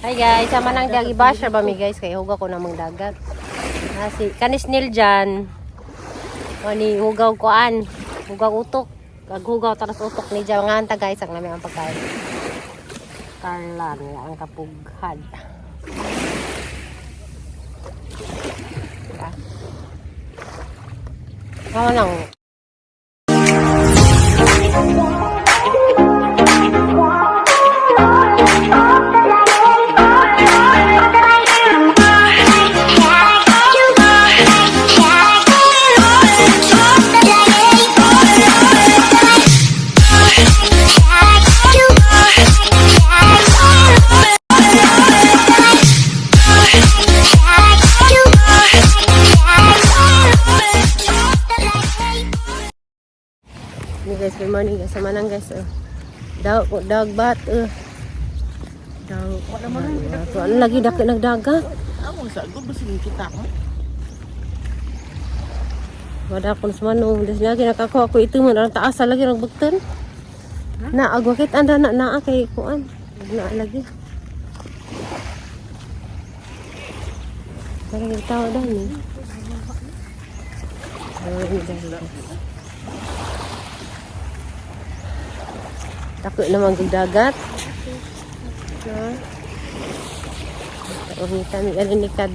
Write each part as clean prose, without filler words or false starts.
Hi guys, sama nang dagi basher ba mi guys kay hugaw ko namang dagat. Ah, si kanis nil dyan. O ni hugaw kuan, hugaw utok. Kag hugaw taras utok ni dyan. Nga anta guys, ang nami ang pagkain. Karlan, ang kapughad. Ah. Tama nang. Ni guys, good morning guys. Sama nang guys. Oh. Daw, dagbat. Daw. Wala man rin. Ito, ano lagi dako nagdagat. Ako sa gud basin kita ko. Wala ko sa manong. Des lagi nakakuha ko ito man. Ang taas lagi nagbuktan. Na agwakit anda na naa kay kuan. Na lagi. Parang yung tao dami. Dako naman kong dagat. Na. Umita mi alinikad.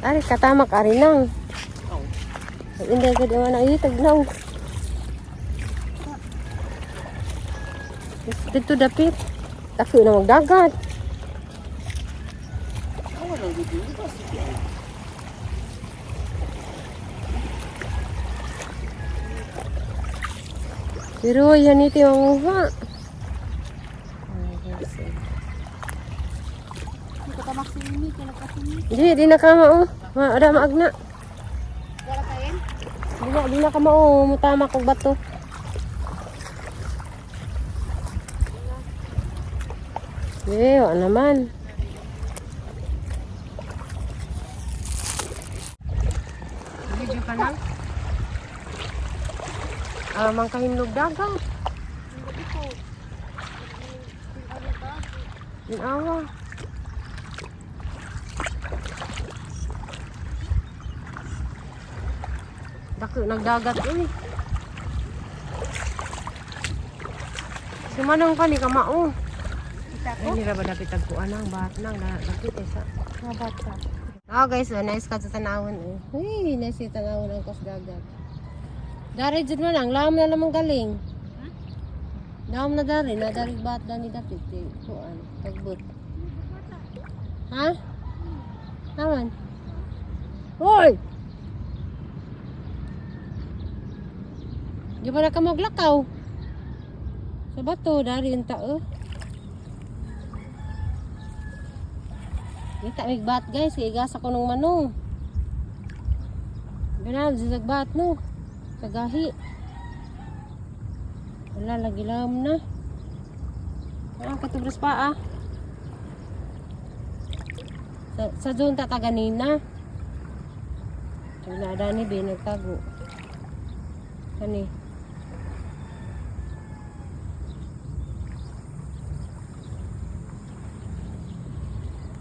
Ari katamak ari nang. Oh. Hindi ka daw na itag na. Dito dapit. Dako na magdagat. Ako lang gud di ba sige. Pero yan ito yung uha. Ay, yes, eh. Di, di na ka mao. Ma, ada maagna. Di na ka mao. Mutama kog bato. Di, wa naman. Video ka lang? Ah, mangkahinlog dagat. Awa. Dako nagdagat uy. Sumanong ka ni kamao. Ay, nira ba dapit tagpuan ang bat nang dapit eh sa. Bata. Oh guys, oh, nice ka sa tanawon eh. Uy, nice yung tanawon ang kas dagat. Dari jud mo lang, lawom na lamang galing. Lawom na dari, na dari bat dani dapit eh. Kuan, tagbot. Ha? Aman. Hoy! Di ba na ka maglakaw? Sa bato, dari yung tao. Kita mig bat guys, kay igasa ko nung manong. Ganal, zizag bat no. Sa gahi. Wala, lagi lam na. Ah, katubras pa ah. Sa doon tataganina. Wala dani be nagtago. Kani.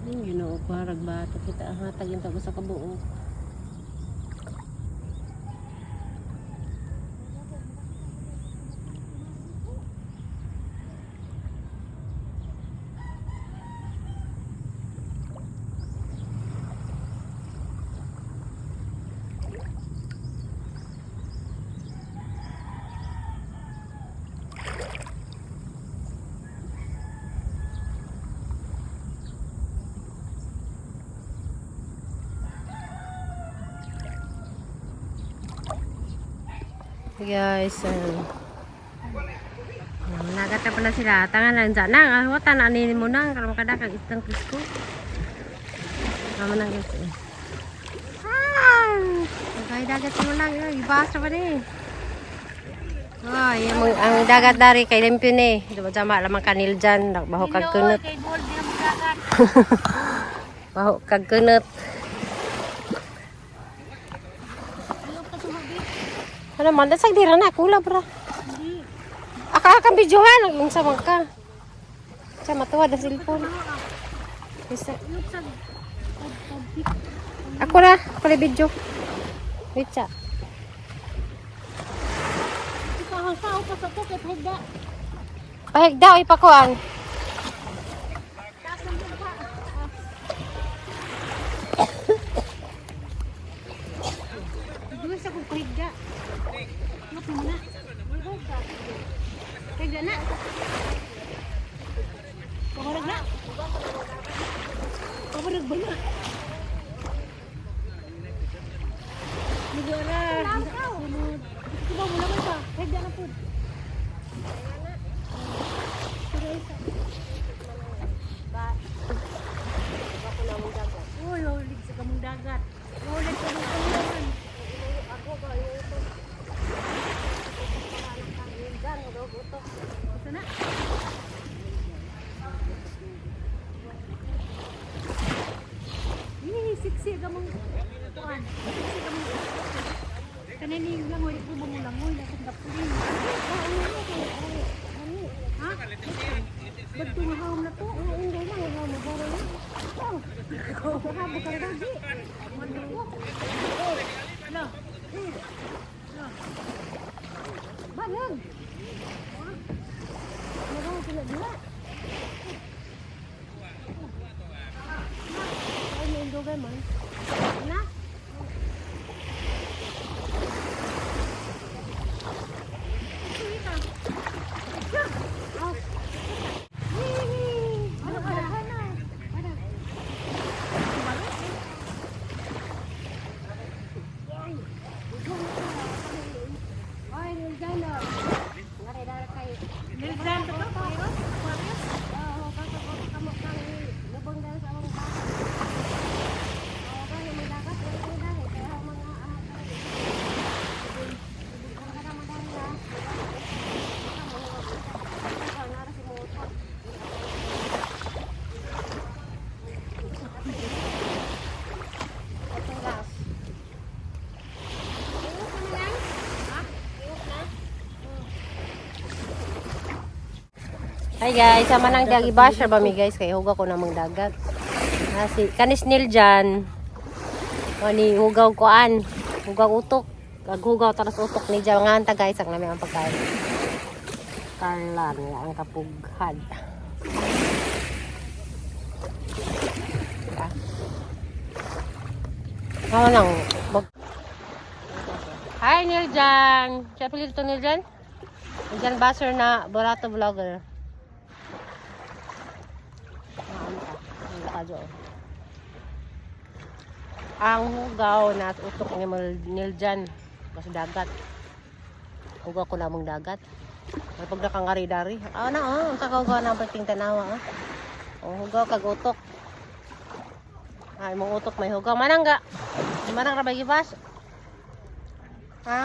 Ay, Ginoo ko harag bata kita ang hatag yung tago sa kabuok. Hey guys, nagata pala sila. Tangan lang dyan na. Wata na ni mo nang karon makadakag istang krisko. Tama nang guys. Eh. Ah! Kay dagat mo lang, eh. Ibasa pa ni. Ay, ang dagat dari kay limpyo ni. Di ba jama lamang kanil dyan, baho kag kunot. Kay bol di ang dagat. Baho kag kunot. Ayaw pa sumabi. Ano man, dasag dira na, kula bra. Hindi. Akang videohan unsa man ka. Sa matuwa ang cellphone. Bisa. Ako na, ako na video. Wait sa. Pahigda o ipakuan. Duwa sa kong pahigda. Ngap mo na. Pahigda na. Pamarag na. Pamarag ba na? Niguara. Sunod. Diba mo naman siya? Pahigda na po. Uy, hulig sa kamong dagat. Hulig sa kamong dagat. Ito na. Ini siksi ka mong kuan. Siksi ka mong kanin ni langoy ko mo langoy na kung dapulin. Ha? Badto nga hawom na to. Hindi lang, wala mo baro na. Oh, habog kang dagi. Ala. Balag. Wala sila dila. Ay, may indugay man. Na? Ano ka na? Ay, Niljan, oh. Ngari-dari kay. Niljan to to? Oo, kakakot ka mo kang lubong dahil sa among bata. Oo, kaya may dagat, wala kang dahil. Kaya mga ang ka naman dahil, ha? Ikaw, nara si Moto. Itong gas. Iwok na lang? Ha? Iwok na? Hi guys, sama nang dagi basher ba mi guys kay hugaw ko namang dagat. Ah, si kanis Nil dyan. O ni hugaw kuan, hugaw utok. Kag hugaw taras utok ni dyan nga anta guys ang nami ang pagkain. Carla niya ang kapughad. Ah. Tama lang. Mag. Hi Neil Jan. Siya pili dito Neil Jan? Jan Basher na Borato vlogger. Ano ka dyan? Ang hugaw na utok ni Niljan mas dagat. Hugaw ko namang dagat. Ay pag nakangari-dari. Ah na ah, ang kakahugaw na ang pagting tanawa ah. Ang hugaw kag utok. Ay mong utok may hugaw manangga. Manang ra ba gibas? Ha?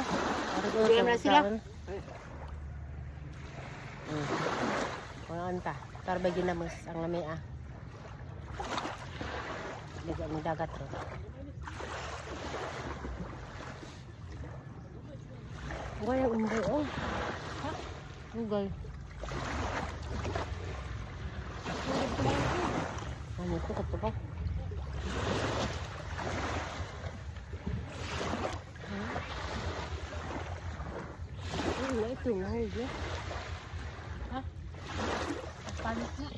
Diyan na sila. Wala ta. Tarbay ginamos ang lami ah. Ligo ang dagat ro. Ugay ang unggoy oh. Ha? Ugay. Ano ito kato ba? Ay, ito nga eh. Palit na.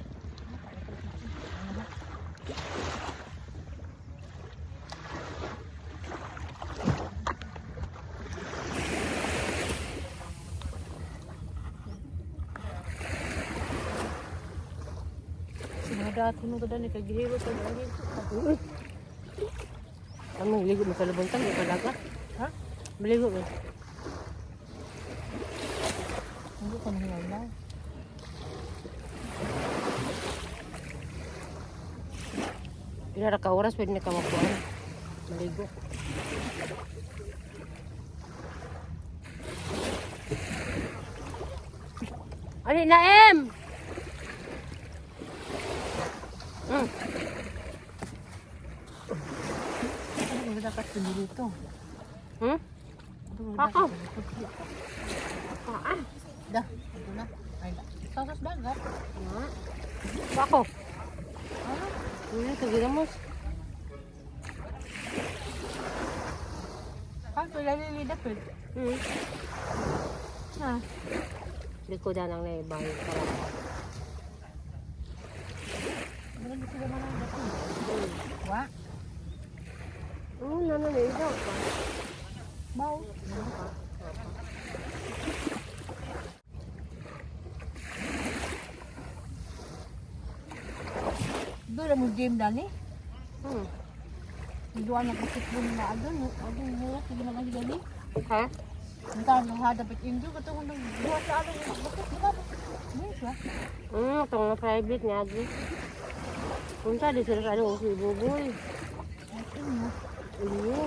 Sinada ko nung kadani kay gihiro sa dali. Ano, ligo mo sa lubong tang, ikaw dagat. Ha? Maligo mo. Hindi ko na. Pila ra ka oras pwede na ka makuha. Maligo. Ali na em. Ano mo dapat dito? Hmm? Ako. Ah. Da, ito na. Ay, da. Sa dagat. Na. Ako. Ah, Ano ito ginamos? ah, wala lilidapit. Na. Likodan ang naibay para. Wala di sila manang dapit. Wa. Oo, na na ikaw pa. Baw. Doon mo gym dani. Doon na pakitlong na adon, adon mo sige na kali dani. Ha? Ang nang hadapit indo katong nang duha sa adon bakit ba? Mo siya. Itong nga private nga agi. Punta di sila sa ano, si Buboy. Ano? Iyo.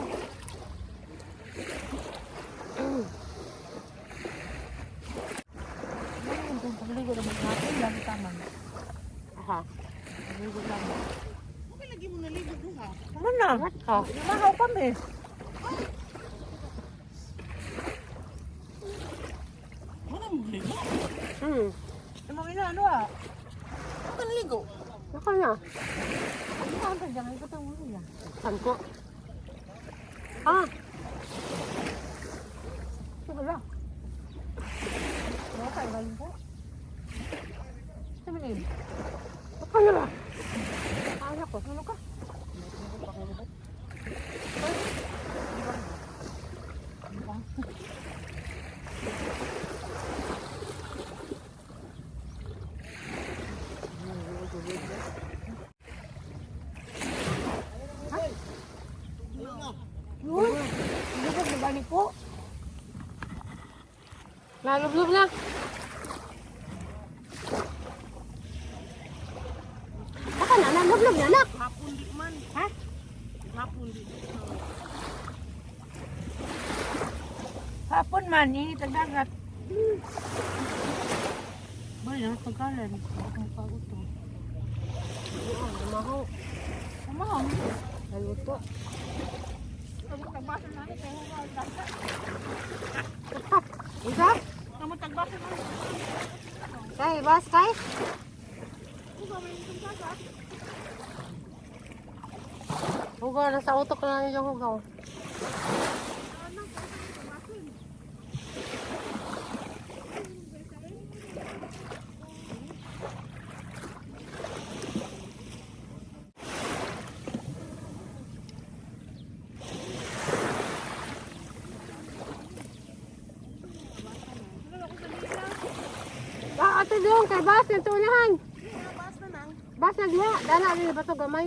Ano kung pagligo na natin lagi taman. Aha. Pagligo lang. Okay, lagi mo naligo duha. Ano na? Ha? Mahaw kami. Wala mo ligo. Imong ina ano ah? Ano naligo? Ako na. Ano ang tagyan ko tong ulo. Saan ko? Ah, Ito ba? Wala ka galing ko. Sabi ni, ako na ba? Ano ko? ano ka? Yun! Hindi ko nabalik ko. Nalublob na. Baka na, nalublob na, anak. Hapon di man. Ha? Hapon di. Hapon man, init ang dagat. Boy, na pagkalan. Ako pagod to. Oo, lumaho. Umahaw. Naluto. Kamu tagbasan na ni kay hugaw. Isa? Kamu tagbasan na. Kay, bas, kay? Hugaw man itong dagat. Hugaw, nasa utok na yung hugaw. Ah, ate doon, kay bas, yung tunahan. Bas na nang. Bas na diha, dana rin ba to gamay?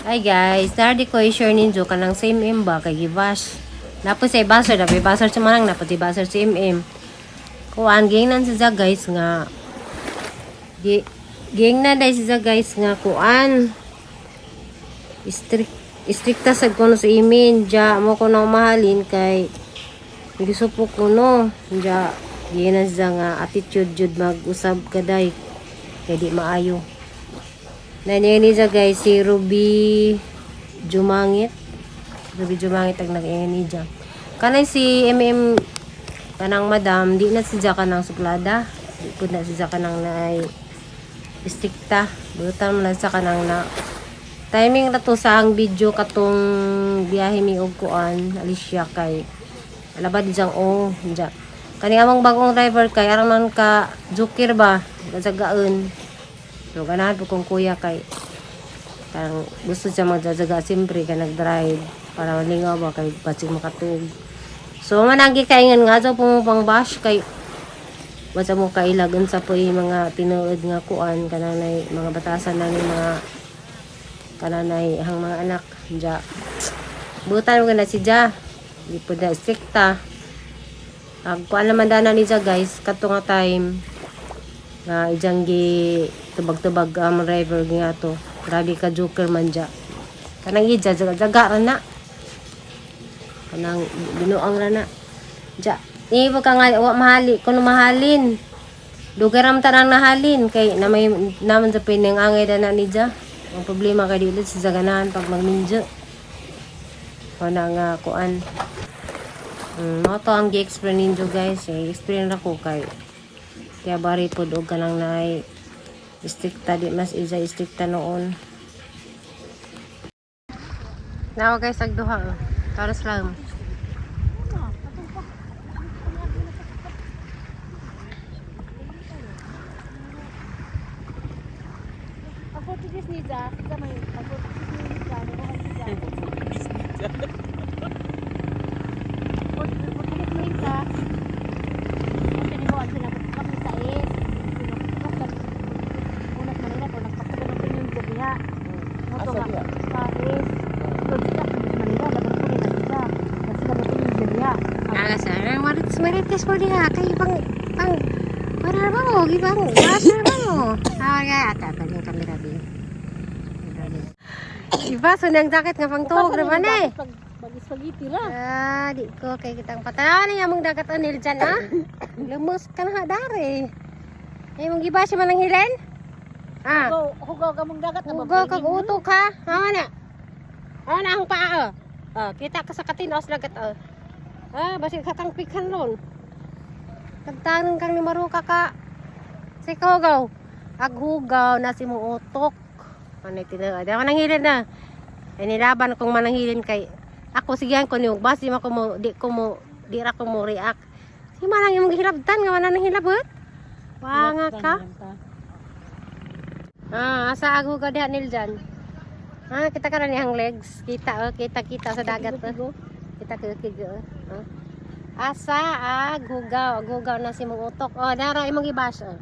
Hi guys, nardi ko i-share ninyo kanang same M ba kay gibash. Napos sa ibasor, napos ibasor sa manang, napos ibasor si MM. Kuan gingnan siya guys nga gi gingnan dai siya guys nga kuan. Strict strikta sad kuno sa imin, ja mo ko nang mahalin kay gusto po ko no. Ja gingnan siya nga attitude jud mag-usab kaday kay di maayo. Nanini siya guys si Ruby Jumangit. Ruby Jumangit ang nag-ini dyan. Kanay si MM kanang madam, di na siya kanang suplada. Di po na siya kanang naay istikta. Butan mo na siya kanang na timing na to sa ang video katong biyahe mi og kuan Alicia kay alabad diyang o dya. Kani among bagong driver kay aron man ka joker ba gasagaan. So, ganahan po kong kuya kay parang gusto siya magjajaga siyempre kay nag-drive para malingaw ba kay basig makatug. So, mananggi kaingan nga daw po pang bash kay basta mo kailag unsa po yung mga tinuod nga kuan kananay mga batasan na ni mga kananay ang mga anak ja butan mo na si ja di po na strikta ag kuan naman dana ni ja guys kadto nga time nga ijang gi tubag-tubag ang driver nga to grabe ka joker man ja kanang ija jaga jaga ra na kanang binuang ra na ja ibo ka nga wa mahali kuno mahalin dugay ra man tanang nahalin kay na may naman sa pinang angay dana ni ja. Ang problema kay dili sa ganahan pag magminjo. Wala nga kuan. Mao to ang gi-explain ninyo, guys. Eh, explain ra ko kay kaya bari pod og kanang naay istrikta, di mas isa istrikta noon. Nawa guys, agduha oh. Taras lang. Ang Portuguese ni Ja, sa may ang Portuguese ni Ja, ano ba ang Ja? Portuguese ni Ja. Kasi ni mo ang kami sa is. Unas Manila ko nagpatuloy ng pinyong diha. Moto Asa nga diha? sa is. Sa Manila dapat ko rin siya. Kasi kami pinyong diha. Aga sa marites marites mo diha kay pang pang para ba mo gibang washer ba mo? Ah, kaya ata pa yung kamera din. Iba so nang jacket nga pang tuhog naman eh. Pag pag spaghetti ra. Ah, di ko kay kitang patanan nga mong dagat anil dyan ah. Lumos ka na dare. Ay mong giba siya man ang hilen? Ah. Hugaw, hugaw ka mong dagat. Hugaw kag utok ha. Ah, na. Ah, na ang paa oh. Oh, kita ka sa katinos lagat oh. Ah, basin ka kang pikhan ron. Tagtanon kang ni Maruka ka. Si Hugaw. Aghugaw na si mong utok. Ano tinawag? Di ako nanghilin na. Ay nilaban kong mananghilin kay ako sigihan ko niyo basi ma ko mo di ko mo di ra ko mo react. Si manang imong gihilabtan nga manang hilabot. Wanga ka. Ah, asa ago ka diha nil dyan? Ah, kita ka na niyang legs. Kita, oh, kita kita sa dagat. Oh. Kita kikig, oh. Oh. Asa aghugaw, aghugaw na si mong utok. Oh, dara imong gibash, oh.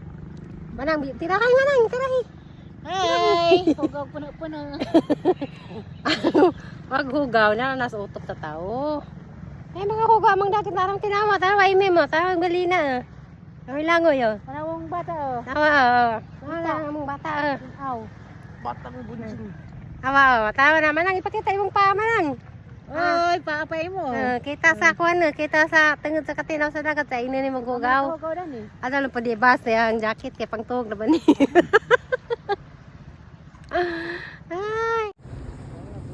Manang tirahay manang, tirahay. Hey, hugaw puno-puno. Aghugaw na nasa utok sa tao. Ay mga hugaw mang dagat narang tinawa, tawa ime mo, tawa galina. Oh. Ay langoy, oh. Panawong bata oh. Tawa, oh. Wala among bata, oh. Aw. Batang bunso. Awa, oh. Tawa na manang ipakita imong paa manang. Ah. Oy, paapay mo. Ah, kita sa kuan, kita sa tungod sa katinaw sa dagat sa ino ni magugaw. Hugaw dan eh. Ano lang pa di ba sa ang jacket kay pangtuog na ba ni? Ay.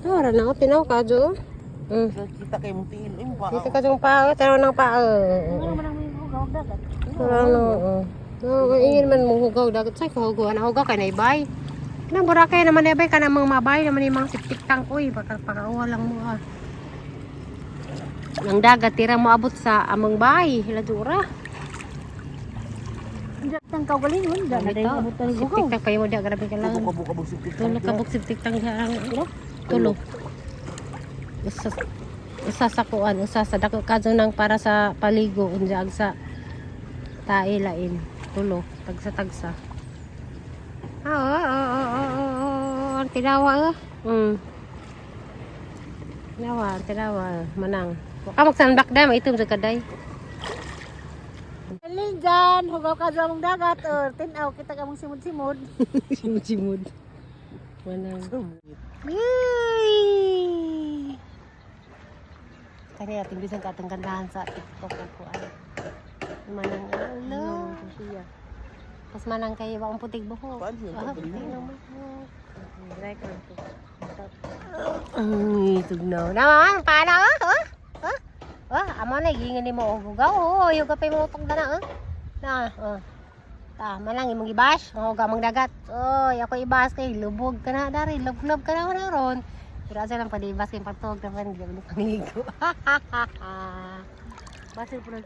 Ora na ako tinaw ka jo. Kita kay mong tingin ay mo pa. Dito ka jong paa, tanaw ng paa. Ano man ang may hugaw dagat? Wala no. Oh, ingin man mo hugaw dagat sa hugaw na hugaw kay naibay. Kanang Boracay naman naibay kanang mga mabay naman yung mga septic tank oy baka pakauwa lang mo ah. Ang dagat tira mo abot sa among bahay, hiladura. Diyan kang kaugalingon, diyan na dahil abot na ni hugaw. Septic tank pa mo di grabe ka lang. Tulo ka buka bug septic Tulo ka buk septic tank diha ang ano? Tulo. Usa usa sa kuan, usa sa dako kadto nang para sa paligo unya ag sa tae lain. Tulo, tagsa tagsa. Ah, oo, oo, oo, oo, oo, ang tinawa eh. Tinawa, ang tinawa, manang. Wa ka magsunblock day, maitom sa kaday. Liljan, hugaw ka sa mong dagat or tinaw kita ka mong simod-simod. Simod-simod. Manang. Yay! Kani ating bisan katong kantahan sa TikTok ko ano. Manang alo. Pas manang kay wa ang putig buhok. Paano yun? Ah, Paano puti yun? na buhok. Ay, tugnaw. Naman, paano? Ah? Ah? Ah? Ah, amo na giingon nimo og hugaw. Oo, yung kapay mo utok dana, ah. Na, ah. Ta, manang imong gibash, ang hugaw mang dagat. Oy, ako ibas kay lubog ka na dari, lublob ka na na ron. Pero asa lang padibas kay pagtuog na pan, di ba pangligo. Basil po.